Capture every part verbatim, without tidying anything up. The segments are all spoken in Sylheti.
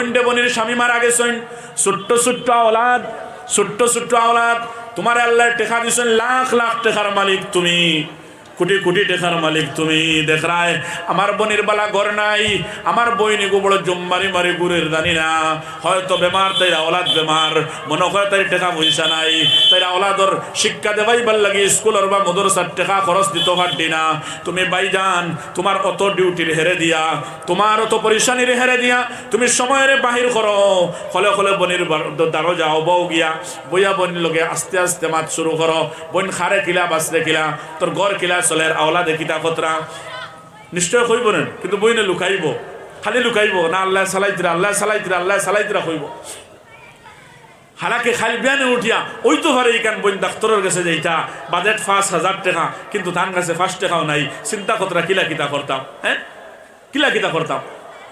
বইনরে, বইনর স্বামী মারা গেছইন, ছোট্ট ছোট্ট আওলাদ, ছোট্ট ছোট্ট আওলাদ, তুমারে আল্লায় টেকা দিছইন, লাখ লাখ টেকার মালিক তুমি, কোটি কোটি টেকার মালিক তুমি। দেখরায়, আমার বইনর বালা ঘর নাই, আমার বইন ইগু বড় জুম মারি মারি ঘুরের, জানি না, হয়তো বেমার, তাইর আওলাদ বেমার, মনো কয় তাইর টেকা পয়সা নাই, তাইর আওলাদর শিক্ষা দেওয়াইবার লাগি স্কুলর বা মাদ্রাসার টেকা খরচ দিতো পারদি না। তুমি ভাইজান, তুমার অত ডিউটির হেরে দিয়া, তুমার অত পরেশানির হেরে দিয়া, তুমি সময়রে বাহির করো, খলে খলে বইনর বার-, দ-, দারো যাও, বও গিয়া, বইয়া বইনর লগে আস্তে আস্তে মাত শুরু করো, বইন খারে কিলা, বাসরে কিলা, তোর ঘর কিলা চলের, আওলাদে কিতা করতরা, নিশ্চয় কইবো না, কিন্তু বইনে লুকাইবো, খালি লুকাইবো না, আল্লায় চালাইতরা, আল্লায় চালাইতরা, আল্লায় চালাইতরা কইবো। হালাকে খাইল বিয়ানে উঠিয়া অইতো পারে ইখান বইন ডাক্তরর গেছে যাইতা, বাজেট পাঁচ হাজার টেকা, কিন্তু তান গেছে পাঁচ টেকাও নাই। চিন্তা করতরা কিলা কিতা করতাম, হ্যাঁ, কিলা কিতা করতাম।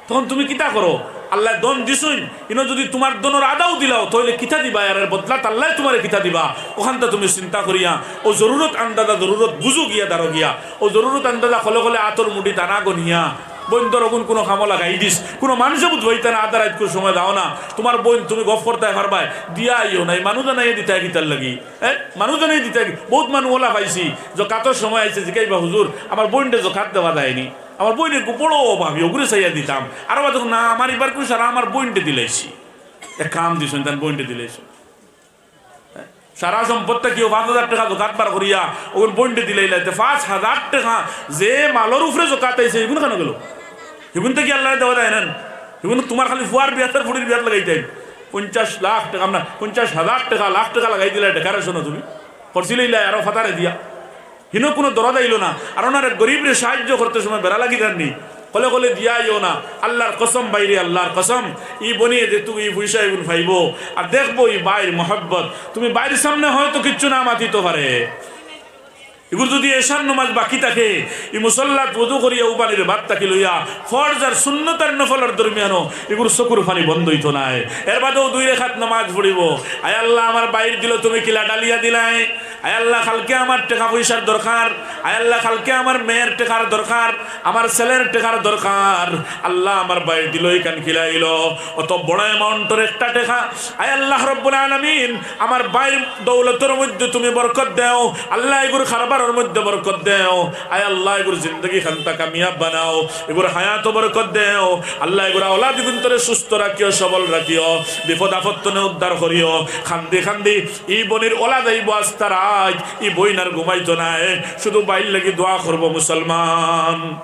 তখন তুমি কিতা করো? আল্লায় ধন দিছইন, ইনো যুদি তুমার ধনর আধাও দিলাও, তাইলে কিতা দিবা? এর বদলাত আল্লায় তুমারে কিতা দিবা? অখানতা তুমি চিন্তা করিয়া, অউ জরুরত আন্দাজা জরুরত বুঝো গিয়া, দারো গিয়া, অউ জরুরত আন্দাজা খলে খলে আতর মুঠিত আনা গনিয়া, বইন তোর অগুন কুনু কামো লাগাই দিস, কুনু মানষে বুঝবাইতা না, আধা রাইত কুনু সময় যাও না, তুমার বইন তুমি গফ করতায় পারবায়, দিয়া আইও না, ই মানুষ জানাইয়া দিতায় কিতার লাগি, হ্যাঁ, মানুষ জানাইয়া দিতায় কি? বউত মানুষ অলা পাইছি, জকাতর সময় আইছে, জিকাইবা, "হুজুর, আমার বইনরে জকাত দেওয়া যায়নি, আমার বইন ইগু বড় অভাবী, অগুরে চাইয়া দিতাম।" আর বাদে, "না, আমার ইবার কুনু সারা, আমার বইনরে দিলাইছি।" এক কাম দিছইন, তান বইনরে দিলাইছইন। সারা সম্পদ থাকিও পাঁচ হাজার টেকা জকাত বার করিয়া অগুন বইনরে দিলাইলা, তে পাঁচ হাজার টেকা যে মালর উপরে জকাত আইছে, ইগুন কানো গেলো? ইগুন থাকি আল্লায় দেওয়া যায় না? ইগুন তুমার খালি ফুয়ার বিয়াত আর ফুড়ির বিয়াত লাগাইতায়। পঞ্চাশ লাখ টেকা, আমরা পঞ্চাশ হাজার টেকা, লাখ টেকা লাগাই দিলায় decoration-ও তুমি, করছিলাইলায় আরো ফাতারে দিয়া। হিনো কুনু দরদ আইলো না। আর ওনারে গরিবরে সাহায্য করতে সময় বেড়া লাগি যাননি। কলে কলে দিয়া আইও না। আল্লার কসম ভাইরে, আল্লার কসম। ই বইনে যেহেতু ই পয়সা ইগুন পাইবো, আর দেখবো ই ভাইর মহব্বত। তুমি ভাইর সামনে হয়তো কিচ্ছু না মাতিতো পারে। ইগুর যুদি এশার নমাজ বাকি থাকে, ই মুসল্লাত ওযু করিয়া উবানির বাদ থাকি লইয়া ফরজ আর সুন্নত আর নফলর দরমিয়ানো ইগুর চকুর পানি বন্ধ অইতো নায়। এর বাদেও দুই রেখাত নমাজ পড়িবো। আয় আল্লাহ, আমার ভাইর দিলো তুমি কিলা ডালিয়া দিলায়। আয় আল্লাহ, কালকে আমার টেকা পয়সার দরকার। আয় আল্লাহ, কালকে আমার মেয়ের টেকার দরকার, আমার ছেলের টেকার দরকার। আল্লাহ, আমার ভাইর দিলো ইখান কিলা আইলো, অত বড় amount-র একটা টেকা। আয় আল্লাহ রব্বুল আলামিন, আমার ভাইর দৌলতর মধ্যে তুমি বরকত দেও। আল্লাহ, ইগুর কারবারর মধ্যে বরকত দেও। আয় আল্লাহ, ইগুর জিন্দেগি খানতা কামিয়াব বানাও। ইগুর হায়াতো বরকত দেও। আল্লাহ, ইগুর আওলাদ ইগুন্তরে সুস্থ রাখিও, সবল রাখিও, বিপদ আপদ তনে উদ্ধার করিও। কান্দি কান্দি ই বইনর অলা যাইবো আস্তা রাইত, ই বইন আর ঘুমাইতো নায়, শুধু ভাইর লাগি দোয়া করবো মুসলমান।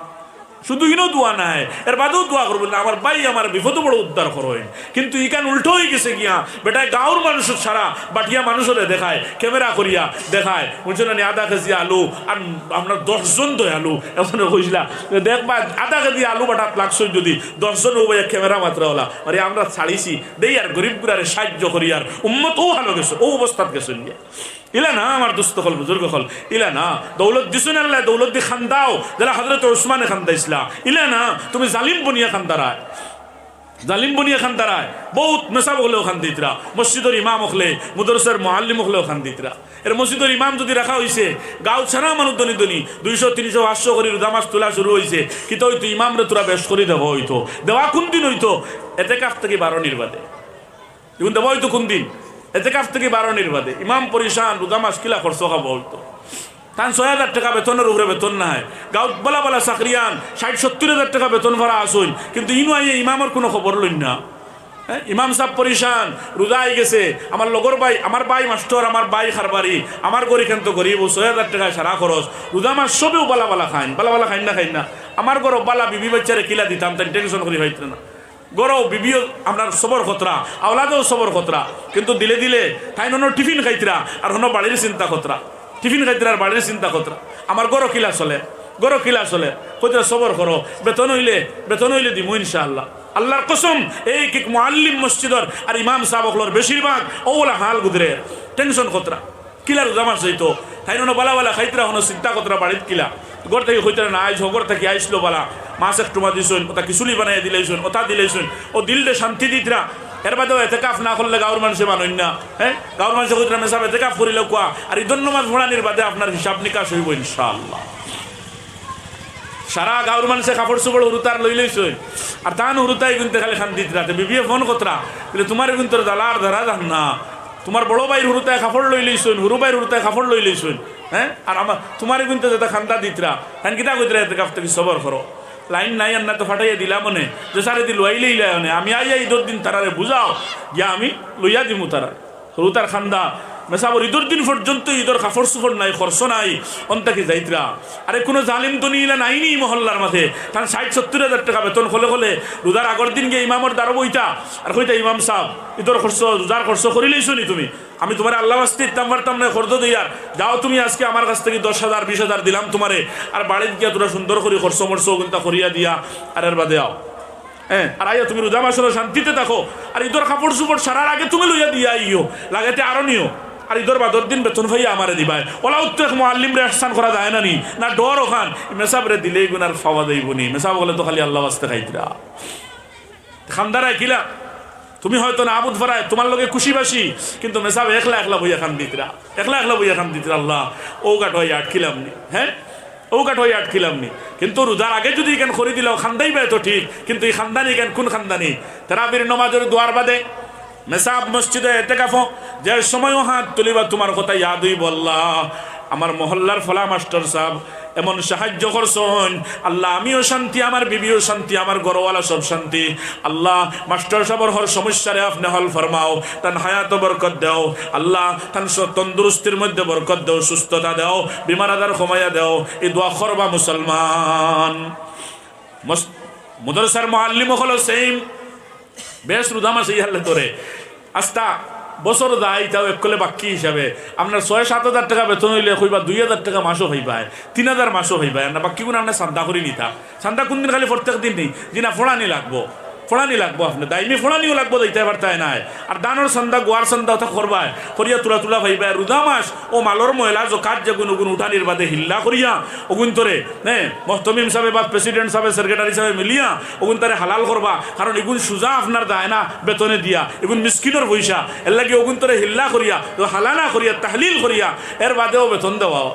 শুধু ইনো দোয়া নায়, এর বাদেও দোয়া করবো, "আল্লাহ, আমার ভাই আমার বিপদো বড় উদ্ধার করইন।" কিন্তু ইখান উল্টা অইগেছে গিয়া, বেটায় গাঁওর মানুষর সারা বাটিয়া মানুষরে দেখায়, camera করিয়া দেখায়, বুঝছো না নি, আধা কেজি আলু, আর আমরা দশ জন দয়ালু, এমনে কইছিলা, দেখবা, আধা কেজি আলু বাটাত লাগছইন যুদি, দশ জন অউ ভাইয়া camera মাতরা অলা, আরে আমরা ছাড়িছি, দেই আর গরিব গুরারে সাহায্য করি, আর উম্মত অউ হালো গেছে, অউ অবস্থাত গেছে গিয়া। ইলা না আমার দোস্ত অকল, বুজুর্গ অকল, ইলা না। দৌলত দিছইন আল্লায়, দৌলত দি কান্দাও, যেলা হজরত উসমানে কান্দাইছলা। ইলা না, তুমি জালিম বনিয়া কান্দারায়, জালিম বনিয়া কান্দারায়। বউত মেসাব অকলেও কান্দিতরা, মসজিদর ইমাম অকলে, মুদরসার মুআল্লিম অকলেও কান্দিতরা। এর মসজিদর ইমাম যুদি রাখা অইছে, গাঁওত সারা মানুষ ধনী ধনী, দুইশো, তিনশো, পাঁচশো করি রোজা মাস তুলা শুরু অইছে, কিতা অইতো, ইমামরে থুড়া বেশ করি দেওয়া অইতো। দেওয়া কুনদিন অইতো? এতেকাফ থাকি বারনির বাদে। ইগুন দেওয়া অইতো কুনদিন? এতেকাফ থাকি বারনির বাদে। ইমাম পরিশান, রোজা মাস কিলা খরচ খাওয়া অইতো। তান ছয় হাজার টেকা বেতনর উপরে বেতন নায়। গাঁওত বালা বালা চাকরিয়ান, ষাইট সত্তইর হাজার টেকা বেতন পারা আছইন, কিন্তু ইনো আইয়া ইমামর কুনু খবর লইন না। হ্যাঁ, ইমাম সাব পরিশান, রোজা আইগেছে, আমার লগর ভাই, আমার ভাই মাস্টর, আমার ভাই কারবারি, আমার ঘর ইখান তো গরিব, অউ ছয় হাজার টেকায় সারা খরচ, রোজা মাস সবেউ বালা বালা খাইন, বালা বালা খাইন না, খাইন না, আমার ঘরো বালা বিবি বাইচ্চারে কিলা দিতাম, তাইন tension করি পাইতরা না। ঘরো বিবিও আপনার সবর করতরা, আওলাদেও সবর করতরা, কিন্তু দিলে দিলে তাইন হনো টিফিন খাইতরা আর হনো বাড়ির চিন্তা করতরা, টিফিন খাইতরা আর বাড়ির চিন্তা করতরা। আমার ঘরো কিলা চলে, ঘরো কিলা চলে, কইতরা সবর করো, বেতন অইলে, বেতন অইলে দিমু ইনশাআল্লাহ। আল্লার কসম, এক এক মুআল্লিম মসজিদর আর ইমাম সাব অকলর বেশিরভাগ অউলা হাল গুজরে, tension করতরা। কিলা রোজা মাস যাইতো, তাইন হনো বালা বালা খাইতরা, হনো চিন্তা করতরা বাড়িত কিলা। ঘর থাকি কইতরা না, আইজ হগর থাকি আইছলো বালা, মাছ এক টুমা দিছইন, অতা খিচুড়ি বানাইয়া দিলাইছইন, অতা দিলাইছইন, অউ দিলরে শান্তি দিতরা। এর বাদেও এতেকাফ না করলে গাঁওর মানষে মানইন না, হ্যাঁ? গাঁওর মানষে কইতরা, "মেসাব এতেকাফ করিলাউক্কা, আর ইদর নমাজ পড়ানির বাদে আপনার হিসাব নিকাশ অইবো ইনশাআল্লাহ।" সারা গাঁওর মানষে কাপড় চোপড় হুরুতার লই লইছইন, আর তান হুরুতায় ইগুনতে খালি কান্দিতরা। তে বিবিয়ে ফোন করতরা, বলে, "তুমার ইগুনতর জ্বালা আর ধরা যার না, তুমার বড় ভাইর হুরুতায় কাপড় লই লইছইন, হুরু ভাইর হুরুতায় কাপড় লই লইছইন, হে, আর আমার, তুমার ইগুনতে যেতা কান্দা দিতরা, তাইন কিতা কইতরা, এতেকাফ থাকি সবর করো।" লাইন নাই, আর না তো ফাটাইয়া দিলাম অনে, যে সারে দি লইলে ইলা অনে, আমি আইয়া ইদর দিন তারারে বুঝাও, গিয়া আমি লইয়া দিমু তারা। হুরুতার কান্দা, মেসাবর ইদর দিন পর্যন্ত ইদর কাপড় চোপড় নাই, খরচ নাই, অন থাকি যাইতরা। আরে কুনু জালিম ধনী ইলা নাইনি মহল্লার মাঝে, তান ষাইট সত্তইর হাজার টেকা বেতন, খলে খলে রোজার আগর দিন গিয়া ইমামর দ্বারো বইতা, আর কইতা, "ইমাম সাব, ইদর খরচ, রোজার খরচ করি লইছো নি তুমি? আমি তুমারে আল্লার ওয়াস্তে দিতাম পারতাম নায়, কর্জ দিয়ার, যাও তুমি আজকে আমার কাছ থাকি দশ হাজার, বিশ হাজার দিলাম তুমারে, আর বাড়িত গিয়া থুড়া সুন্দর করি খরচ মরচ অগুনতা করিয়া দিয়া, আর এর বাদে আও।" হে, আর আইয়া তুমি রোজা মাসো শান্তিতে থাকো, আর ইদর কাপড় চোপড় সারার আগে তুমি লইয়া দিয়া আইও, লাগেতে আরো নিও, আর ইদর বাদর দিন বেতন পাইয়া আমারে দিবায়। অলাউ তো এক মুআল্লিমরে এহসান করা যায় না নি, না ডর অখান, মেসাবরে দিলে ইগুন আর পাওয়া যাইবো নি। মেসাব অকলে তো খালি আল্লার ওয়াস্তে খাইতরা। কান্দারায় কিলা? তুমি হয়তো না আবুদ ফরায় তুমার লগে খুশি বাসি, কিন্তু মেসাব একলা একলা বইয়া কান্দিতরা, একলা একলা বইয়া কান্দিতরা। আল্লাহ, অউ কাঠো আইয়া আটকিলাম নি, হে, অউ কাঠো আইয়া আটকিলাম নি। কিন্তু রোজার আগে যুদি ইখান করি দিলাও, কান্দাইবায় তো ঠিক, কিন্তু ই কান্দানি ইখান কুন কান্দানি? তারাবির নমাজর দোয়ার বাদে মেসাব মসজিদো এতেকাফো যে সময়ও হাত তুলিবা, তুমার কথা ইয়াদ অইবো, "আল্লাহ, আমার মহল্লার ফলা মাস্টর সাব এমন সাহায্য করছইন, আল্লাহ, আমিও শান্তি, আমার বিবিও শান্তি, আমার ঘরওয়ালা সব শান্তি। আল্লাহ, মাস্টর সাবর হর সমস্যারে আপনে হল ফরমাও, তান হায়াতো বরকত দেও। আল্লাহ, তান স-, তন্দুরুস্তির মধ্যে বরকত দেও, সুস্থতা দেও, বিমার আজার কমাইয়া দেও।" ই দোয়া করবা মুসলমান। মস-, মাদ্রাসার মুআল্লিম অকলও same, বেশ রোজা মাসে ইয়ারলে ধরে। আস্তা বছর যায়, তাও এককলে বাক্কি হিসাবে। আপনার ছয় সাত হাজার টেকা বেতন অইলে কইবা দুই হাজার টেকা মাসো পাইবায়, তিন হাজার মাসো পাইবায়। আর না বাক্কিগুন আপনার চান্দা করি নিতা। চান্দা কুনদিন খালি প্রত্যেক দিন নি? জি না, ফড়ানি লাগবো। ফড়ানি লাগবো, আপনে দাইমি ফড়ানিও লাগবো, দিতায় পারতায় নায়। আর দানর চান্দা, গুয়ার চান্দা, অতা করবায়, করিয়া তুলা তুলা পাইবায়। রোজা মাস, অউ মালর ময়লা জকাত যেগুন অগুন উঠানির বাদে হিল্লা করিয়া, অগুনতরে, হে, মহতমিম সাবে বা president সাবে, secretary সাবে মিলিয়া অগুনতারে হালাল করবা, কারণ ইগুন সুজা আপনার যায় না বেতনে দিয়া, ইগুন মিসকিনর পয়সা, এরলাগি অগুনতরে হিল্লা করিয়া, তো হালানা করিয়া, তাহলিল করিয়া, এর বাদেও বেতন দেওয়া।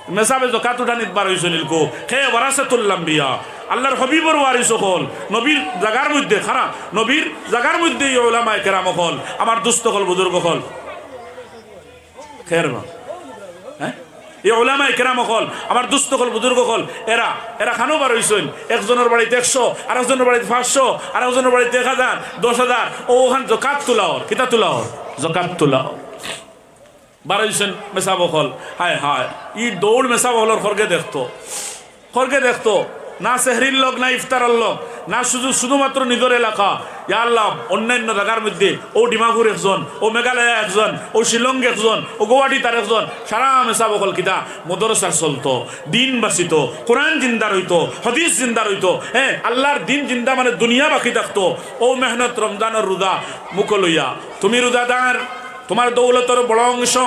মেসাবে জকাত উঠানিত বার অইছইন ইলকু, কে ওয়ারাসাতুল আম্বিয়া, আল্লার হাবিবর ওয়ারিস অকল, নবীর জাগার মধ্যে খারা, নবীর জাগার মধ্যে ই উলামায়ে কেরাম অকল, আমার দুস্ত অকল, বুজুর্গ অকল। খের বা? হে? ই উলামায়ে কেরাম অকল, আমার দুস্ত অকল, বুজুর্গ অকল, এরা, এরা খানো বার অইছইন, একজনর বাড়িত একশো, আরেকজনর বাড়িত পাঁচশো, আরেকজনর বাড়িত এক হাজার, দশ হাজার, অউ অখান জকাত তুলা অর, কিতা তুলা অর? জকাত তুলা অর। বার অইছইন মেসাব অকল, হায় হায়, ই দৌড় মেসাব অকলর খরগে দেখতো। খরগে দেখতো, না সেহরির লগ, না ইফতারর লগ, না শুধু, শুধুমাত্র নিজর এলাকা। ইয়া আল্লাহ, অন্যান্য জাগার মধ্যে, অউ ডিমাপুর একজন, অউ মেঘালয়া একজন, অউ শিলং একজন, অউ গুয়াহাটিত আরেকজন, সারা মেসাব অকল কিতা মাদ্রাসা চলতো, দিন বাঁচিতো, কোরআন জিন্দা রইতো, হাদিস জিন্দা রইতো, হে, আল্লার দিন জিন্দা মানে দুনিয়া বাকি থাকতো। অউ মেহনত, রমজানর রোজা মুখো লইয়া, তুমি রোজাদার, তুমার দৌলতর বড় অংশ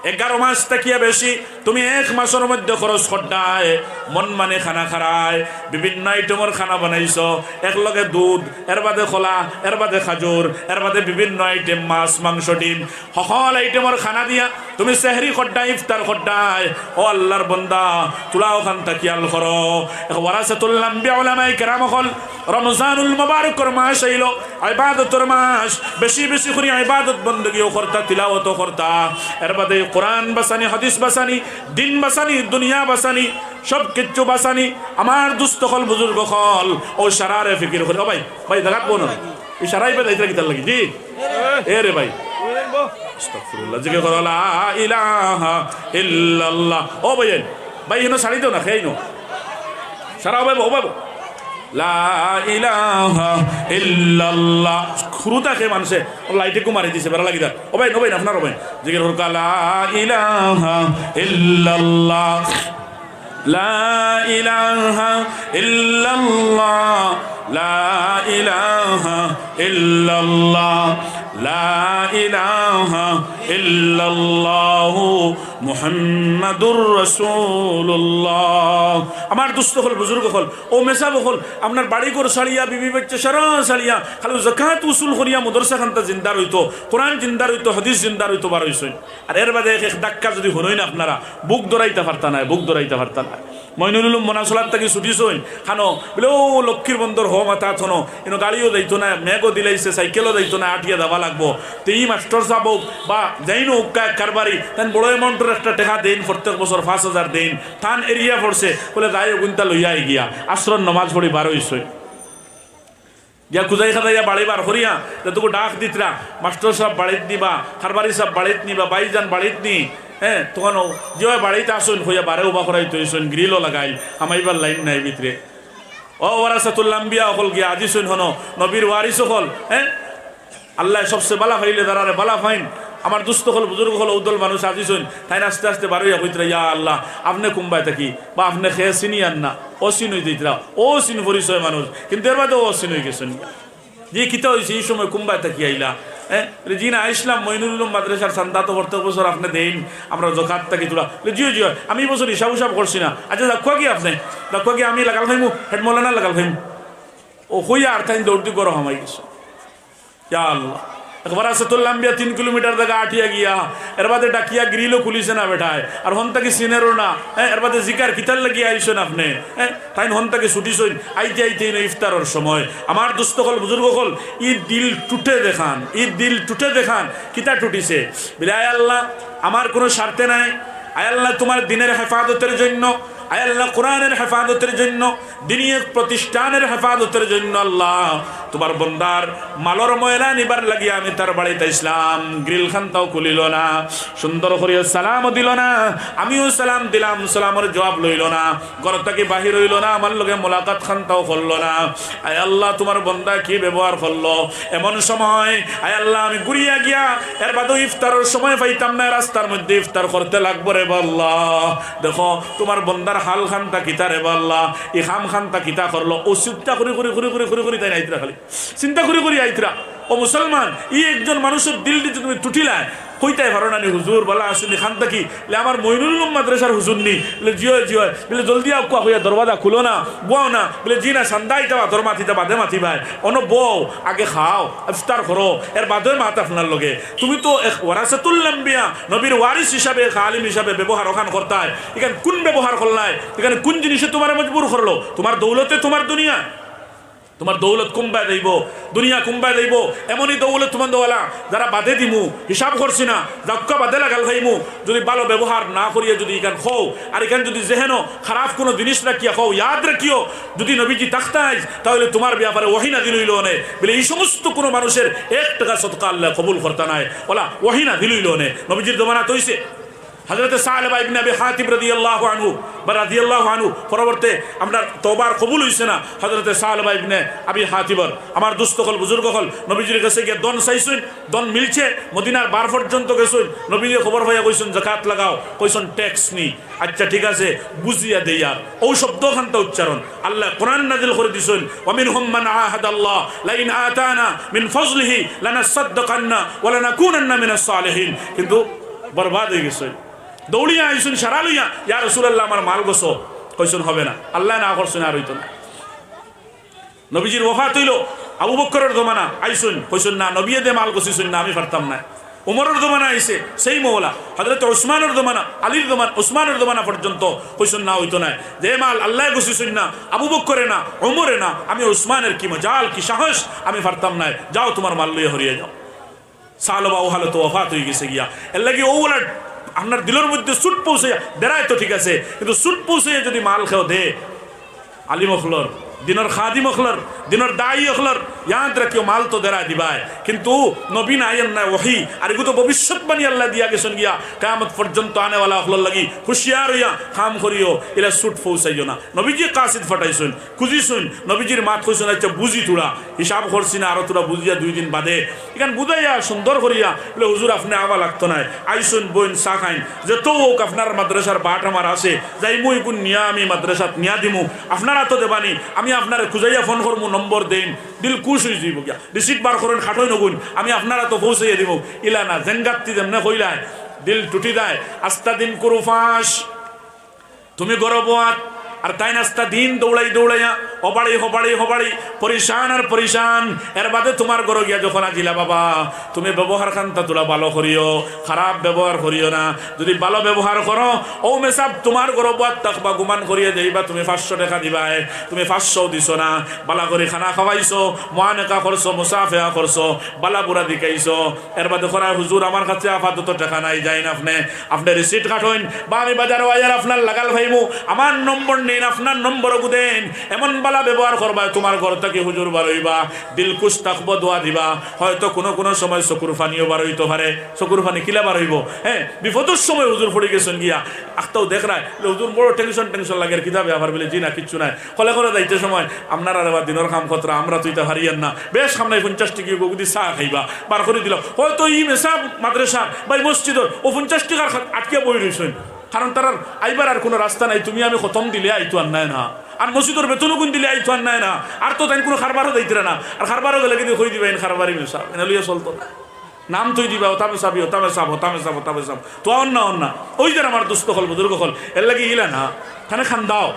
এগারো মাস থাকিয়া বেশি তুমি এক মাসর মধ্যে খরচ কররায়, মন মানি খানা খারায়, বিভিন্ন আইটেমর খানা বানাইছো, একলগে দুধ, এর বাদে কলা, এর বাদে খাজুর, এর বাদে বিভিন্ন আইটেম, মাছ, মাংস, ডিম, হকল আইটেমর খানা দিয়া তুমি সেহরি কররায়, ইফতার কররায়। ও আল্লার বন্দা, তুলা অখানতা খিয়াল করো। এক ওয়ারাসাতুল আম্বিয়া উলামায়ে কেরাম অকল, রমজানুল মুবারকর মাস আইলো, ইবাদতর মাস, বেশি বেশি করি ইবাদত বন্দেগিও করতা, তিলাওয়াতও করতা। এর বাদে কোরআন বাছানি, হাদিস বাছানি, দিন বাছানি, দুনিয়া বাছানি, সব কিচ্ছু বাছানি। আমার দুস্ত অকল, বুজুর্গ অকল, অউ সারারে ফিকির করি। ও ভাই, ভাই, জাগাত বও না। ই সারাই বেদাইতরা কিতার লাগি? জি? এ রে ভাই। আস্তাগফিরুল্লাহ। জিকির করো, লা ইলাহা ইল্লাল্লাহ। ও ভাই, ভাই, ইনো সারি দেও না, খেয়ে ইনো। সারা ভাই, ও ভাই। লা ইলাহা ইল্লাল্লাহ। খুরুতা খেয়ে মানুষে, ও লাইটে কু মারি দিছে, বেড়া লাগি যার। ও ভাই, ও ভাই, আপনার ও ভাই। জিকির করো, লা ইলাহা ইল্লাল্লাহ। লা ইলাহা ইল্লাল্লাহ, লা ইলাহা ইল্লাল্লাহ, লা ইলাহা ইল্লাল্লাহু মুহাম্মাদুর রাসূলুল্লাহ। আমার দুস্ত অকল, বুজুর্গ অকল, ও মেসাব অকল, আপনার বাড়ি ঘর ছাড়িয়া, বিবি বাচ্চা সারা ছাড়িয়া, খালি যাকাত উসুল করিয়া মাদ্রাসা খানতা জিন্দা রইতো, কোরআন জিন্দা রইতো, হাদিস জিন্দা রইতো, বার অইছইন। আর এর বাদে এক, এক ধাক্কা যুদি হুনইন আপনারা, বুক ধরাইতা পারতা নায়, বুক ধরাইতা পারতা নায়। মইনুল উলুম মনাসলাত থাকি ছুটিছইন, খানো বলে, "ও লক্ষ্মীর বন্দর হ মাথা থনো, ইনো গাড়িও যাইতো না, মেঘও দিলাইছে, সাইকেলও যাইতো না, আটিয়া যাওয়া লাগবো।" তে ই মাস্টর সাব অউক বা যেইন অউক্কা এক কারবারি, তাইন বড় অ্যামাউন্টর একটা টেকা দেইন, প্রত্যেক বছর পাঁচ হাজার দেইন, তান এরিয়া পড়ছে, বলে, "যাই অগুইনতা লইয়া আইগিয়া।" আছরর নমাজ পড়ি বার অইছইন। গিয়া খুজাই খাজাইয়া বাড়ি বার করিয়া যেটুকু ডাক দিতরা, "মাস্টর সাব বাড়িত নি বা, কারবারি সাব বাড়িত নি বা, ভাইজান বাড়িত নি?" হ্যাঁ, তখন ও, "জি অয়, বাড়িত আছইন," কইয়া বারে উবা করাই থইছইন, গ্রিলও লাগাইল, হামাইবার লাইন নাই ভিতরে। ও ওয়ারাসাতুল আম্বিয়া অকল গিয়া আজিছইন হনো, নবীর ওয়ারিস অকল, হ্যাঁ? আল্লায় সবচে বালা পাইলে যারারে বালা পাইন, আমার দুস্ত অকল, বুজুর্গ অকল, অউদল মানুষ আজিছইন, তাইন আস্তে আস্তে বারইয়া কইতরা, "ইয়া আল্লাহ, আপনে কুনবায় থাকি বা আপনে কে চিনি আর না।" অচিন অই যাইতরা, অচিন পরিচয় মানুষ, কিন্তু এর বাদে অচিন অইগেছইন। জি, কিতা অইছে, ই সময় কুনবায় থাকি আইলা? হ্যাঁ, বলে, "জি না, আইছলাম মইনুল উলুম মাদ্রাসার চান্দা তো প্রত্যেক বছর আপনে দেইন, আমরা জকাত থাকি তুলা।" বলে, "জি অয়, জি অয়, আমি ই বছর হিসাব উসাব করছি না, আচ্ছা যাউক্কা গি আপনে, যাউক্কা গি, আমি লাগাল খাইমু, হেড মৌলানা লাগাল খাইমু।" ও কইয়া আর তাইন দৌড় দি ঘরো হামাই গেছে। ইয়া আল্লাহ। এক ওয়ারাসাতুল আম্বিয়া তিন কিলোমিটার জাগা আটিয়া গিয়া, এর বাদে ডাকিয়া গ্রিলও খুলিছে না বেটায়, আর হন থাকি চিনেরও না, হ্যাঁ, এর বাদে জিকার কিতার লাগি আইছইন আপনে, হ্যাঁ, তাইন হন থাকি ছুটিছইন, আইতে আইতে ইনো ইফতারর সময়। আমার দুস্ত অকল, বুজুর্গ অকল, ই দিল টুটে দেখান, ই দিল টুটে দেখান, কিতা টুটিছে? বলে, "আয় আল্লাহ, আমার কুনু স্বার্থে নাই, আয় আল্লাহ, তুমার দিনের হেফাজতের জন্য, আয় আল্লাহ, কোরআনের হেফাজতের জন্য, দিনী এক প্রতিষ্ঠানের হেফাজতের জন্য আল্লাহ, তুমার বন্দার মালর ময়লা নিবার লাগি আমি তার বাড়িত আইছলাম, গ্রিল খানতাও খুলিল না, সুন্দর করিয়া সালামও দিল না, আমিও সালাম দিলাম, সালামর জবাব লইল না, ঘর থাকি বাহির অইল না, আমার লগে মোলাকাত খানতাও করল না। আয় আল্লাহ, তুমার বন্দায় কি ব্যবহার করল?" এমন সময়, আয় আল্লাহ, আমি ঘুরিয়া গিয়া এর বাদেও ইফতারর সময় পাইতাম না, রাস্তার মধ্যে ইফতার করতে লাগবো রে বা আল্লাহ। দেখো, তুমার বন্দার হাল খানতা কিতা রে বা আল্লাহ, ই কাম খানতা কিতা করল। ও চিন্তা করি করি করি করি করি করি তাইন আইতরা খালি। চিন্তা করি করি আইতরা। ও মুসলমান, ই একজন মানুষর দিল দি তুমি টুটিলায়, কইতায় পারো না নি, "হুজুর, বালা আছইন নি, খান থাকি?" বলে, "আমার মইনুল উলুম মাদ্রাসার হুজুর নি?" বলে, "জি অয়, জি অয়।" বলে, "জলদি আউক্কা কইয়া দরওয়াজা খুলো না, বওয়াও না।" বলে, "জি না, চান্দা আইতা বা, আতর মাতিতা বাদে মাতিবায়। অনো বও, আগে খাও, ইফতার করো, এর বাদে মাত আপনার লগে।" তুমি তো এক ওয়ারাসাতুল আম্বিয়া, নবীর ওয়ারিস হিসাবে, এক আলিম হিসাবে ব্যবহার অখান করতায়। ইখান কুন ব্যবহার করলায়? ইখান কুন জিনিসে তুমারে মজবুর করলো? তুমার দৌলতে তুমার দুনিয়া? তুমার দৌলত কুনবায় যাইবো, দুনিয়া কুনবায় যাইবো, এমনই দৌলতমন্দওয়ালা যারা বাদে দিমু, হিসাব করছি না, যাউক্কা বাদে লাগাল খাইমু, যুদি ভালো ব্যবহার না করিয়া যুদি ইখান কও, আর ইখান যুদি জেহেনো খারাপ কুনু জিনিস রাখিয়া কও, ইয়াদ রাখিও, যুদি নবীজি থাকতায়, তাহলে তুমার ব্যাপারে ওহী নাজিল অইলো অনে। বলে, ই সমস্ত কুনু মানুষের এক টেকা সদকা আল্লায় কবুল করতা নায়, অলা ওহী নাজিল অইলো অনে। নবীজির জমানাত অইছে। হযরতে সালেবা ইবনে আবি হাতিব রাদিয়াল্লাহু আনহু বা রাদিয়াল্লাহু আনহু, পরবর্তীতে আমরার তওবার কবুল অইছে না হযরতে সালেবা ইবনে আবি হাতিবর। আমার দুস্ত অকল, বুজুর্গ অকল, নবীজির গেছে গিয়া ধন চাইছইন, ধন মিলছে, মদিনার বার পর্যন্ত গেছইন, নবীজিয়ে খবর পাইয়া কইছইন, "যাকাত লাগাও", কইছইন, "ট্যাক্স নি।" আচ্ছা, ঠিক আছে, বুঝিয়া দেই। আর অউ শব্দ খানতা উচ্চারণ, আল্লায় কোরআন নাজিল করি দিছইন, "ওয়া মিনহুম মান আহাদাল্লাহ লাইন আতানা মিন ফাজলিহি লানাসাদ্দাকান্না ওয়া লানাকুনান্না মিনাস সালিহিন।" কিন্তু বরবাদ অইগেছইন। দৌড়িয়া আইছইন সারা লইয়া, "ইয়া রাসূলুল্লাহ, আমার মাল গছো।" কইছইন, "হবে না।" আল্লায় না করছইন, আর অইতো না। নবীজির ওফাত অইলো, আবু বকরর জমানা আইছইন, কইছইন, "না, নবীয়ে দে মাল গছিছইন না, আমি পারতাম না।" উমরর জমানা আইছে, সেই মওলা। হযরত উসমানর জমানা, আলীর জমানা, উসমানর জমানা পর্যন্ত কইছইন, "না, অইতো নায়। যে মাল আল্লায় গছিছইন না, আবু বকরে না, উমরে না, আমি উসমানের কি মজাল, কি সাহস, আমি পারতাম নায়। যাও, তুমার মাল লইয়া হরিয়া যাও।" সালেবা অউ হালতো ওফাত অইগেছে গিয়া। এরলাগি অউ ওলা আপনার দিলর মধ্যে চুট পৌঁছাইয়া, ডেরায় তো ঠিক আছে, কিন্তু চুট পৌঁছাইয়া যুদি মাল কেউ দে, আলিম অকলর, দিনর খাদিম অকলর, দিনর দায়ী অকলর, ইয়াদ রাখিও, মাল তো ডেরায় দিবায়, কিন্তু নবী নায়, এর নায় ওহী, আর ইগু তো ভবিষ্যৎবাণী আল্লায় দিয়া গেছইন গিয়া, কিয়ামত পর্যন্ত আনেওয়ালা অকলর লাগি হুঁশিয়ার অইয়া কাম করিও, ইলা চুট পৌঁছাইও না। নবীজিয়ে কাসিদ পাঠাইছইন, খুজিছইন, নবীজির মাত কইছইন, "আচ্ছা, বুঝি থুড়া, হিসাব করছি না, আরো থুড়া বুঝিয়া দুই দিন বাদে।" ইখান বুঝাইয়া সুন্দর করিয়া বলে, "হুজুর, আপনে আওয়া লাগতো নায়, আইছইন, বইন, চা খাইন, যেতা অউক আপনার মাদ্রাসার বাট আমার আছে, যাইমু, ইগুন নিয়া আমি মাদ্রাসাত নিয়া দিমু, আপনার আতো দেবানি, আমি আপনারে খুজাইয়া ফোন করমু, নম্বর দেইন।" দিল খুশ অইযিবো গিয়া, রিসিট বার করইন, কাটইন অগুন, "আমি আপনার আতো পৌঁছাইয়া দিমু।" ইলা না, জেঙ্গাত্তি যেমনে কইলায়, দিল টুটি যায়, আস্তা দিন কুরুফাস। তুমি ঘরো বওয়াত, আর তাইন আস্তা দিন দৌড়াই দৌড়াইয়া হবাড়ি, হবাড়ি, হবাড়ি, পরিশান আর পরিশান। এর বাদে তুমার ঘরো গিয়া যখন আজিলা, বাবা, তুমি ব্যবহার খান্তা তুলা ভালো করিও, খারাপ ব্যবহার করিও না। যুদি ভালো ব্যবহার করো, অউ মেসাব তুমার ঘরো বওয়াত থাকবা, গুমান করিয়া যাইবা, তুমি পাঁচশো টেকা দিবায়, তুমি পাঁচশো দিছো না, ভালা করি খানা খাওয়াইছো, মুআনেকা করছো, মুসাফেহা করছো, ভালা বুরা দেখাইছো। এর বাদে কইরা, "হুজুর, আমার কাছে আপাতত টেকা নাই, যাইন আপনে, আপনে receipt কাটইন, বা আমি বাজারো আইয়ার আপনার লাগাল পাইমু, আমার নম্বর নেইন, আপনার নম্বর অগু দেইন।" এমন ভালা ব্যবহার করবায়, তুমার ঘর থাকি হুজুর বারইবা, দিলখুশ থাকবো, দোয়া দিবা। হয়তো কুনু কুনু সময় চকুর পানিও বারইতো পারে। চকুর পানি কিলা বারইবো? হ্যাঁ, বিপদর সময় হুজুর পড়ি গেছইন গিয়া, আখতাউ দেখরায়, "লে হুজুর বড় tension, tension লাগের, কিতা ব্যাপার?" বলে, "জি না, কিচ্ছু নাই।" কলে কলে যাইতে সময়, "আপনারা রে বা দিনর কাম কতরা, আমরা তো ইতা পারিয়ার না।" বেশ কাম নাই, পঞ্চাশ টেকা অগু দি চা খাইবা, বার করি দিলাও। হয়তো ই মেসাব মাদ্রাসার বা ই মসজিদর অউ পঞ্চাশ টেকার খা-, আটকিয়া বই রইছইন। কারণ তারার আইবার আর কুনু রাস্তা নাই, তুমি আমি খতম দিলে আইতো আর নায় না, আর মসজিদর বেতনও গুন দিলে আইতো আর নায় না, আর তো তাইন কুনু কারবারও যাইতরা না, আর কারবারও গেলে কিন্তু কই দিবা, "ইন কারবারি মেসাব, এনে লইয়া চলতো না।" নাম থই দিবা, "ওতা মেসাবি, ওতা মেসাব, ওতা মেসাব, ওতা মেসাব।" তো অন্য, অন্য। ওই যে আমার দুস্ত অকল, বুজুর্গ অকল, এর লাগি ইলা না, খানে খান্দাও।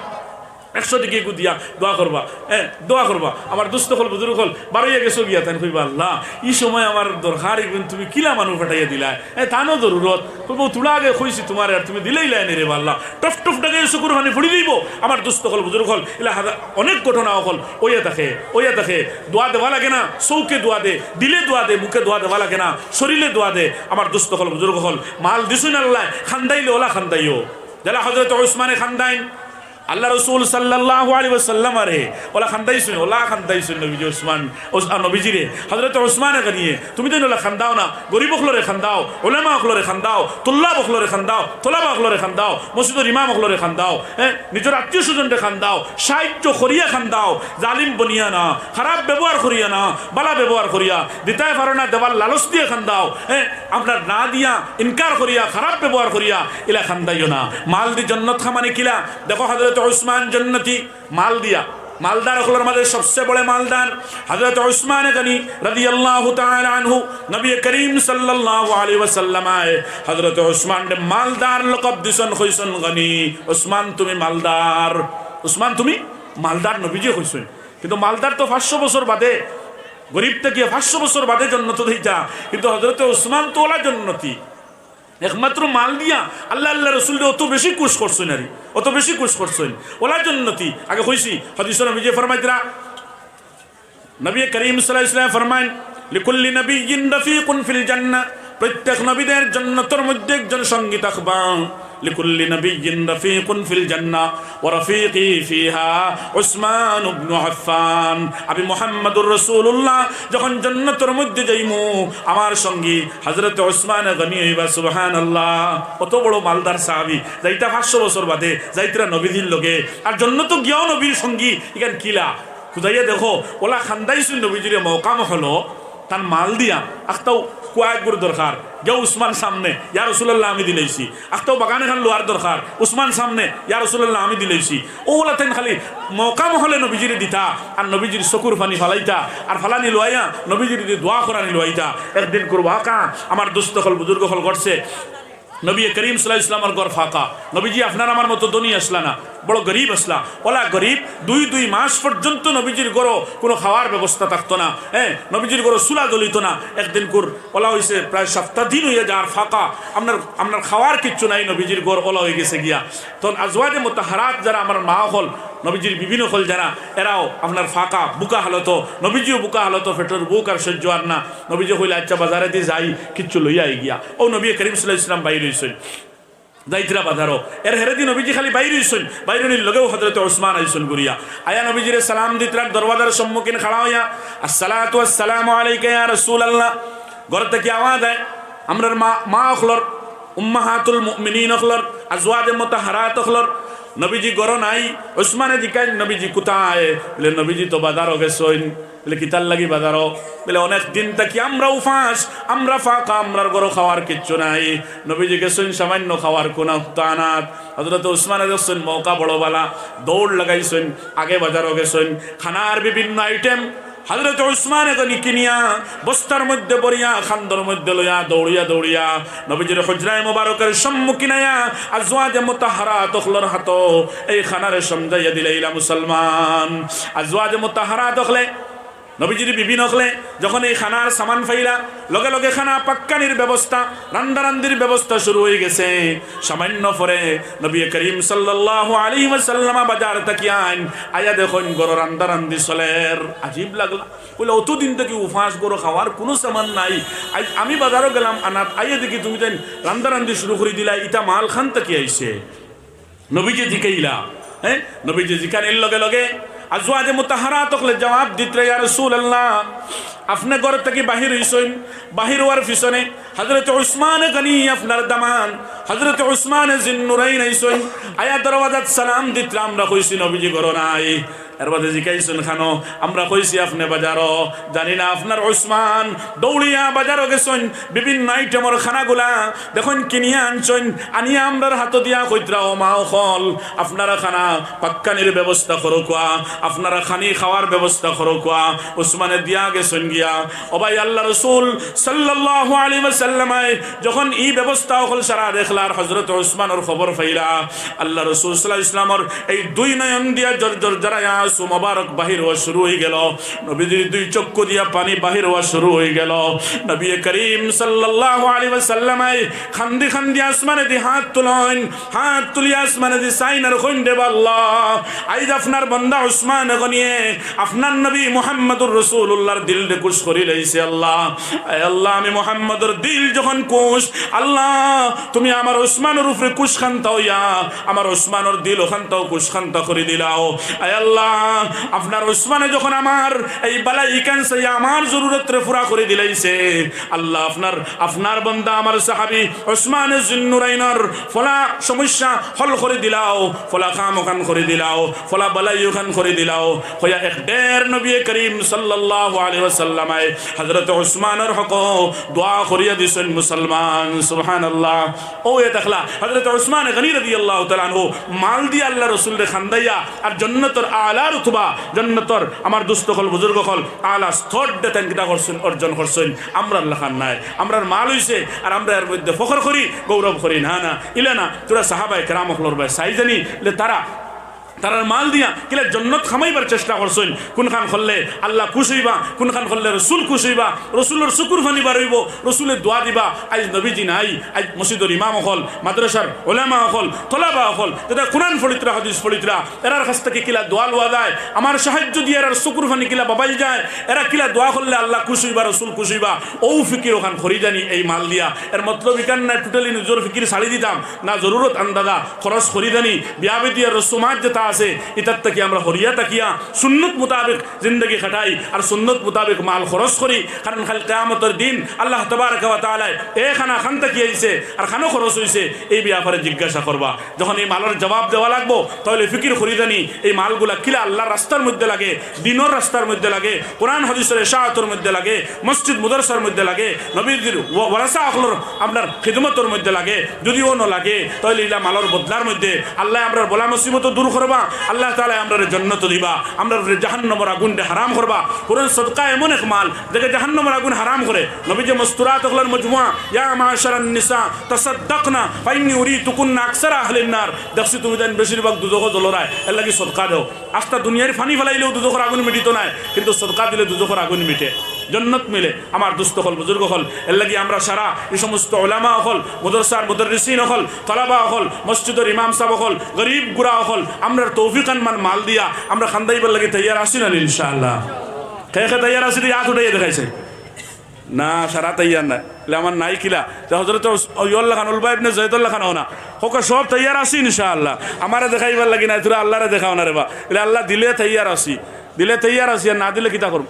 একশো টেকা এগু দিয়া দোয়া করবা, হ্যাঁ, দোয়া করবা। আমার দুস্ত অকল, বুজুর্গ অকল, বারইয়া গেছো গিয়া, তাইন কইবা, "আল্লাহ, ই সময় আমার দরকার, এগুন তুমি কিলা মানুষ পাঠাইয়া দিলায়?" হ্যাঁ, তানও জরুরত। কইবো, "তুলা আগে কইছি তুমারে, আর তুমি দিলাইলায় নি রে বা আল্লাহ।" টপ টপ ডাকে চকুর পানি পড়ি যাইবো। আমার দুস্ত অকল, বুজুর্গ অকল, ইলা হাজা-, অনেক ঘটনা অকল অইয়া থাকে, অইয়া থাকে। দোয়া দেওয়া লাগে না, চউখে দোয়া দে, দিলে দোয়া দে, মুখে দোয়া দেওয়া লাগে না, শরীলে দোয়া দে। আমার দুস্ত অকল, বুজুর্গ অকল, মাল দিছইন আল্লায়, খান্দাইলে ওলা খান্দাইও। যেলা হজরত উসমানে খান্দাইন, আল্লার রসুল সাল্লাল্লাহু আলাইহি ওয়াসাল্লামরে ওলা খান্দাইছইন, ওলা খান্দাইছইন নবীজি উসমান, উস-, আ, নবীজিরে। হজরত উসমানে গনিয়ে, তুমি তাইন ওলা খান্দাও না, গরিব অকলরে খান্দাও, উলামা অকলরে খান্দাও, তুল্লাব অকলরে খান্দাও, তলাবা অকলরে খান্দাও, মসজিদর ইমাম অকলরে খান্দাও, হ্যাঁ, নিজর আত্মীয় স্বজনরে খান্দাও, সাহায্য করিয়া খান্দাও, জালিম বনিয়া না, খারাপ ব্যবহার করিয়া না, ভালা ব্যবহার করিয়া, দিতায় পারো না দেবার লালচ দিয়া খান্দাও, হ্যাঁ, আপনার না দিয়া, ইনকার করিয়া, খারাপ ব্যবহার করিয়া, ইলা খান্দাইও না। মাল দি জন্নত কামানি কিলা? দেখো, হজরত উসমান জন্নতি, মাল দিয়া। মালদার অকলর মাঝে সবচে বড় মালদার হজরত উসমান গনি রাদিয়াল্লাহু তাআলা আনহু। নবী করিম সাল্লাল্লাহু আলাইহি ওয়াসাল্লাম আয় হজরত উসমানরে মালদার লকব দিছইন, কইছইন গনি। উসমান, তুমি মালদার। উসমান, তুমি মালদার, নবীজি কইছইন। কিন্তু মালদার তো পাঁচশো বছর বাদে, গরিব থাকিয়া পাঁচশো বছর বাদে জন্নত যাইতা। কিন্তু হজরত উসমান তো ওলা জন্নতি। একমাত্র মাল দিয়া আল্লাহ, আল্লার রসুলরে অত বেশি খুশ করছইন, আরি অত বেশি খুশ করছইন। ওলা জন্নতি, আগে কইছি, হাদিসর নবীজি ফরমাইতরা, নবী করিম সাল্লাল্লাহু আলাইহি ওয়াসাল্লাম ফরমাইন, "লিকুল্লি নাবিয়্যিন রাফিকুন ফিল জান্নাহ।" প্রত্যেক নবীদের জন্নতর মধ্যে একজন সঙ্গী থাকবা। "লিকুল্লি নাবিয়্যিন রাফিকুন ফিল জান্নাহ ওয়া রাফিকি ফিহা উসমান ইবনু আফফান।" আমি মুহাম্মাদুর রাসূলুল্লাহ যখন জন্নতর মধ্যে যাইমু, আমার সঙ্গী হযরত উসমান গনি অইবা। সুবহানাল্লাহ। অত বড় মালদার সাহাবী, যাইতা পাঁচশো বছর বাদে, যাইতরা নবীজির লগে, আর জন্নতো গিয়াও নবীর সঙ্গী, ইখান কিলা? খুদাইয়া দেখো, ওলা খান্দাইছইন নবীজিরে মওকা মহলো, তান মাল দিয়া। আখতাও কুয়া এগুর দরকার, গিয়া উসমান সামনে, "ইয়া রাসূলুল্লাহ, আমি দিলাইছি।" আখতাও বাগান এখান লওয়ার দরকার, উসমান সামনে, "ইয়া রাসূলুল্লাহ, আমি দিলাইছি।" ওলা তাইন খালি মওকা মহলে নবীজিরে দিতা, আর নবীজির চকুর পানি ফালাইতা, আর ফালানি লওয়াইয়া নবীজির দি দোয়া করানি লওয়াইতা। একদিন করবো আকা, আমার দুস্ত অকল, বুজুর্গ অকল ঘটছে, নবী করিম সাল্লাল্লাহু আলাইহি ওয়াসাল্লামর ঘর ফাঁকা। নবীজি আপনার আমার মতো ধনী আছলা না, বড় গরিব আছলা। ওলা গরিব, দুই দুই মাস পর্যন্ত নবীজির ঘরো কুনু খাওয়ার ব্যবস্থা থাকতো না। হ্যাঁ, নবীজির ঘরো চুলা জ্বলিতো না। একদিন কুর ওলা অইছে, প্রায় সপ্তাহ দিন অইয়া যার ফাঁকা। আপনার, আপনার খাওয়ার কিচ্ছু নাই, নবীজির ঘর ওলা অইগেছে গিয়া। তখন আজওয়াজে মুতাহহারাত যারা আমার মা অকল, নবীজির বিবিন অকল যারা, এরাও আপনার ফাঁকা, বুকা হালতো, নবীজিও বুকা হালতো, পেটর ভুক আর সহ্য আর না। নবীজি কইলা, "আচ্ছা, বাজারেদি যাই, কিচ্ছু লইয়া আই গিয়া।" অউ নবী করিম সাল্লাল্লাহু আলাইহি ওয়াসাল্লাম বাইর অইছইন, যাইতরা বাজারো। এর হেরেদি নবীজি খালি বাইর অইছইন, বাইর অনির লগেউ হযরত উসমান আইছইন ঘুরিয়া। আইয়া নবীজিরে সালাম দিতরা, দরওয়াজার সম্মুখীন খাড়া অইয়া, "আসসালাতু ওয়াসসালামু আলাইকা ইয়া রাসূলুল্লাহ।" ঘর থাকি আওয়াজ আয়, আমরার মা, মা অকলর, উম্মাহাতুল মুমিনিন অকলর, আজওয়াজে মুতাহহারাত অকলর। নবীজি ঘরো নাই। উসমানে জিকাইন, "নবীজি কুথায়?" বলে, "নবীজি তো বাজারো গেছইন।" বলে, "কিতার লাগি বাজারো?" বলে, "অনেক দিন থাকি আমরা উপাস, আমরা ফাঁকা, আমরার ঘরো খাওয়ার কিচ্ছু নাই।" নবীজি গেছইন সামান্য খাওয়ার কুনা তো আনাত। হযরত উসমানে দেখছইন মওকা বড় বালা, দৌড় লাগাইছইন, আগে বাজারো গেছইন, খানার বিভিন্ন item, হযরত উসমানে গনি কিনিয়া বস্তার মধ্যে ভরিয়া, কান্দর মধ্যে লইয়া দৌড়িয়া দৌড়িয়া নবীজির হুজরায়ে মুবারকের সম্মুখীন আইয়া আজওয়াজে মুতাহহারাত অকলর হাতো এই খানারে সমজাইয়া দিলাইলা মুসলমান। আজওয়াজে মুতাহহারাত অকলে, নবীজির বিবিন অকলে যখন এই খানার সামান পাইলা, লগে লগে খানা পাক্কানির ব্যবস্থা, রান্দারান্দির ব্যবস্থা শুরু অইগেছে। সামান্য পরে নবী করিম সাল্লাল্লাহু আলাইহি ওয়াসাল্লাম বাজার থাকি আইন, আইয়া দেখইন ঘরো রান্দারান্দি চলের। আজীব লাগলা, কইলা, "অতদিন থাকি উপাস, ঘরো খাওয়ার কুনু সামান নাই, আইজ আমি বাজারো গেলাম আনাত, আইয়া দেখি তুমি তাইন রান্দারান্দি শুরু করি দিলা, ইতা মাল খান থাকি আইছে?" নবীজি জিকাইলা, হ্যাঁ, নবীজি জিকানির লগে লগে আজওয়াজে মুতাহহারাত অকলে জবাব দিতরা, "ইয়া রাসূলুল্লাহ, আপনে ঘর থাকি বাহির অইছইন, বাহির অওয়ার পিছনে হযরত উসমান গনি আপনার দামান, হযরত উসমান জিন্নুরাইন আইছইন, আইয়া দরওয়াজাত সালাম দিতরা, আমরা কইছি নবীজি ঘরো নাই।" এরবাদে জিকাইছইন, "কেনে?" "আমরা কইছি আপনে বাজারো।" জানি না আপনার উসমান দৌড়িয়া বাজারো গেছইন, বিভিন্ন আইটেমর খানাগুলা দেখইন কিনিয়া আনছইন, আনিয়া আমরার হাতো দিয়া কইতরা, "ও মা অকল, আপনারা খানা পাক্কানির ব্যবস্থা করউক্কা, আপনারা খানি খাওয়ার ব্যবস্থা করউক্কা।" উসমানে দিয়া গেছইন গিয়া। ও ভাই, আল্লার রাসূল সাল্লাল্লাহু আলাইহি ওয়াসাল্লামে যখন ই ব্যবস্থা অকল সারা দেখলা আর হযরত উসমানর খবর পাইলা, আল্লার রাসূল সাল্লাল্লাহু আলাইহি ওয়াসাল্লামর এই দুই নয়ন দিয়া জর জর জরাইয়া আঁসু মোবারক বাহির অওয়া শুরু অইগেলো। নবীজির দুই চক্ষু দিয়া পানি বাহির অওয়া শুরু অইগেলো। নবী করিম সাল্লাল্লাহু আলাইহি ওয়াসাল্লামে কান্দি কান্দি আসমানেদি হাত তুলইন, হাত তুলিয়া আসমানেদি চাইন আর কইন, "রে আল্লাহ, আইজ আপনার বান্দা উসমান গনিয়ে আপনার নবী মুহাম্মদুর রাসূলুল্লাহর দিলরে খুশ করিলাইছে আল্লাহ। এ আল্লাহ, আমি মুহাম্মদর দিল যখন খুশ, আল্লাহ, তুমি আমার উসমানর উপরে খুশ খান্তা অইয়া আমার উসমানর দিল অখান্তাও খুশ খান্তা করি দিলাও। এ আল্লাহ, আপনার উসমানে যখন আমার এই বালাই ইখান চাইয়া আমার জরুরতরে পুরা করি দিলাইছে, আল্লাহ, আপনার, আপনার বান্দা আমার সাহাবী উসমানে জিন্নুরাইনর ফলা সমস্যা হল করি দিলাও, ফলা কাম অখান করি দিলাও, ফলা বালাই অখান করি দিলাও।" কইয়া এক ঢের নবী করিম সাল্লাল্লাহু আলাইহি ওয়াসাল্লামে হযরত উসমানর হকো দোয়া করিয়া দিছইন মুসলমান। সুবহানাল্লাহ। অউ এ দেখলা হযরত উসমান গনি রাদিয়াল্লাহু তাআলা আনহু মাল দিয়া আল্লার রাসূলরে খান্দাইয়া আর জন্নতর আলা রুতবা, জন্নতর আমার দুস্ত অকল, বুজুর্গ অকল, আলা স্তর দে তাইন কিতা করছইন, অর্জন করছইন। আমরার লাখান নায়, আমরার মাল অইছে আর আমরা এর মধ্যে ফখর করি, গৌরব করি। না, না, ইলা না, থুড়া সাহাবায়ে কেরাম অকলর বায় চাই জানি লে তারা, তারার মাল দিয়া কিলা জন্নত কামাইবার চেষ্টা করছইন, কুনখান করলে আল্লাহ খুশ অইবা, কুনখান করলে রসুল খুশ অইবা, রসুলর চকুর পানি বার অইবো, রসুলে দোয়া দিবা। আইজ নবীজি নাই, আইজ মসজিদর ইমাম অকল, মাদ্রাসার উলামা অকল, তলাবা অকল, যেতা কুরআন পড়িতরা, হাদিস পড়িতরা, এরার কাছ থাকি কিলা দোয়া লওয়া যায়, আমার সাহায্য দিয়া এরার চকুর পানি কিলা বাবাই যায়, এরা কিলা দোয়া করলে আল্লাহ খুশ অইবা, রসুল খুশ অইবা, অউ ফিকির অখান করি জানি এই মাল দিয়া। এর মতলব ইখান নায় totally নিজর ফিকির ছাড়ি দিতাম, না, জরুরত আন্দাজা খরচ করি জানি, বিয়া বিদির রসুমাত যেতা আছে, ইতার থাকি আমরা হরিয়া থাকিয়া সুন্নত মোতাবেক জিন্দেগি কাটাই আর সুন্নত মোতাবেক মাল খরচ করি। কারণ কাইল কিয়ামতর দিন আল্লাহ তাবারাকা ওয়া তাআলায় এ খানা কান থাকি আইছে আর কানো খরচ অইছে, এই ব্যাপারে জিজ্ঞাসা করবা। যখন এই মালর জবাব দেওয়া লাগবো, তাইলে ফিকির করি জানি এই মালগুলা কিলা আল্লার রাস্তার মধ্যে লাগে, দিনর রাস্তার মধ্যে লাগে, কুরআন হাদিসর এশাআতর মধ্যে লাগে, মসজিদ মাদ্রাসার মধ্যে লাগে, নবীজির ওয়া-, ওয়ারাসা অকলর আপনার খিদমতর মধ্যে লাগে। যুদি অনো লাগে, তাইলে ইলা মালর বদলার মধ্যে আল্লায় আমরার বালা মুসিবত দূর করবা, আল্লাহ তাআলায় আমরারে জন্নত দিবা, আমরার উপরে জাহান্নামর আগুনরে হারাম করবা। কারণ সদকা এমন এক মাল, যেটা জাহান্নামর আগুন হারাম করে। নবীজি মস্তুরাত অকলর মজমুয়া, ইয়া মাশারান নিসা, তাসাদ্দাকনা, ফাইন্নি উরিতুকুন্না আকসারা আহলিন নার। দেখছি তুমিতাইন বেশিরভাগ দুজখো জ্বলরায়, এরলাগি সদকা দেও। আস্তা দুনিয়ার পানি ফালাইলেও দুজখর আগুন মিটিতো নায়, কিন্তু সদকা দিলে দুজখর আগুন মিটে, জন্নত মিলে। আমার দুস্ত অকল, বুজুর্গ অকল, এরলাগি আমরা সারা ই সমস্ত উলামা অকল, মাদ্রাসার মুদাররিসিন অকল, তালাবা অকল, মসজিদর ইমাম সাব অকল, গরিব গুরা অকল, আমরার তৌফিক আনমান মাল দিয়া আমরা কান্দাইবার লাগি তৈয়ার আছি না নি ইনশাআল্লাহ? কে কে তৈয়ার আছি, দিয়া আত উঠাইয়া দেখাইছে। না, সারা তৈয়ার নায়। তাইলে আমার নাই কিলা? তে হযরত উস-, ইয়র লাখান, উলবা ইবনে জয়েদর লাখান অও না। হকল সব তৈয়ার আছি ইনশাআল্লাহ। আমারে দেখাইবার লাগি নায়, থুড়া আল্লারে দেখাও না রেবা। তাইলে আল্লাহ দিলে তৈয়ার আছি, দিলে তৈয়ার আছি, আর না দিলে কিতা করমু?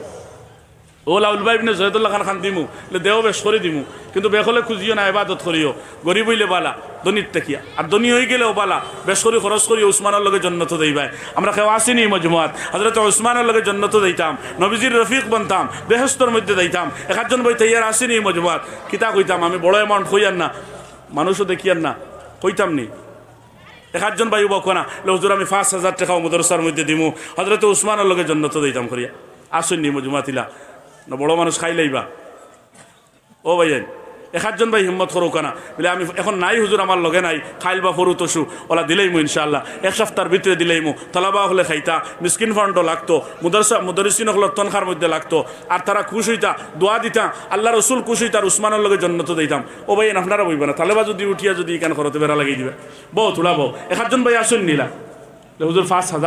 অউলা উলবা ইবনে জয়েদর লাখান কান্দিমু, তাইলে দেও বেশ করি দিমু। কিন্তু বেকলে খুজিও না, ইবাদত করিও। গরিব অইলে বালা, ধনীর থাকিয়া। আর ধনী অইগেলেও বালা, বেশ করি খরচ করি উসমানর লগে জন্নতো যাইবায়। আমরা কেউ আছি নি মজমুয়াত? হযরত উসমানর লগে জন্নতো যাইতাম, নবীজির রফিক বনতাম, বেহেস্তর মধ্যে যাইতাম। এক আধজন ভাই তৈয়ার আছি নি মজমুয়াত? কিতা কইতাম, আমি বড় amount কইয়ার না, মানুষও দেখিয়ার না, কইতাম নি? এক আধজন ভাই উবা কয় না, "লে হুজুর, আমি পাঁচ হাজার টেকাও মাদ্রাসার মধ্যে দিমু, হযরত উসমানর লগে জন্নতো যাইতাম" করিয়া। আসইন নি মজমা তিলা? না, বড় মানুষ খাইলাইবা। ও ভাইয়াইন, এক আধজন ভাই হিম্মত করউক্কা না, বলে, "আমি এখন নাই হুজুর, আমার লগে নাই, খাইল বা ফরু তসু, ওলা দিলাইমু ইনশাআল্লাহ, এক সপ্তাহর ভিতরে দিলাইমু।" তালাবা অকলে খাইতা, মিসকিন ফান্ডও লাগতো, মুদারসা-, মুদারিসিন অকলর তনখার মধ্যে লাগতো, আর তারা খুশ অইতা, দোয়া দিতা, আল্লার রসুল খুশ অইতা, আর উসমানর লগে জন্নতো যাইতাম। ও ভাইয়াইন, আপনারা বইবা না, তালেবা যুদি উঠিয়া যুদি ইখান করতে বেড়া লাগাই দিবা, বউ থুড়া বউ, এক আধজন ভাই আসইন নিলা, হুজুর পাঁচ হাজার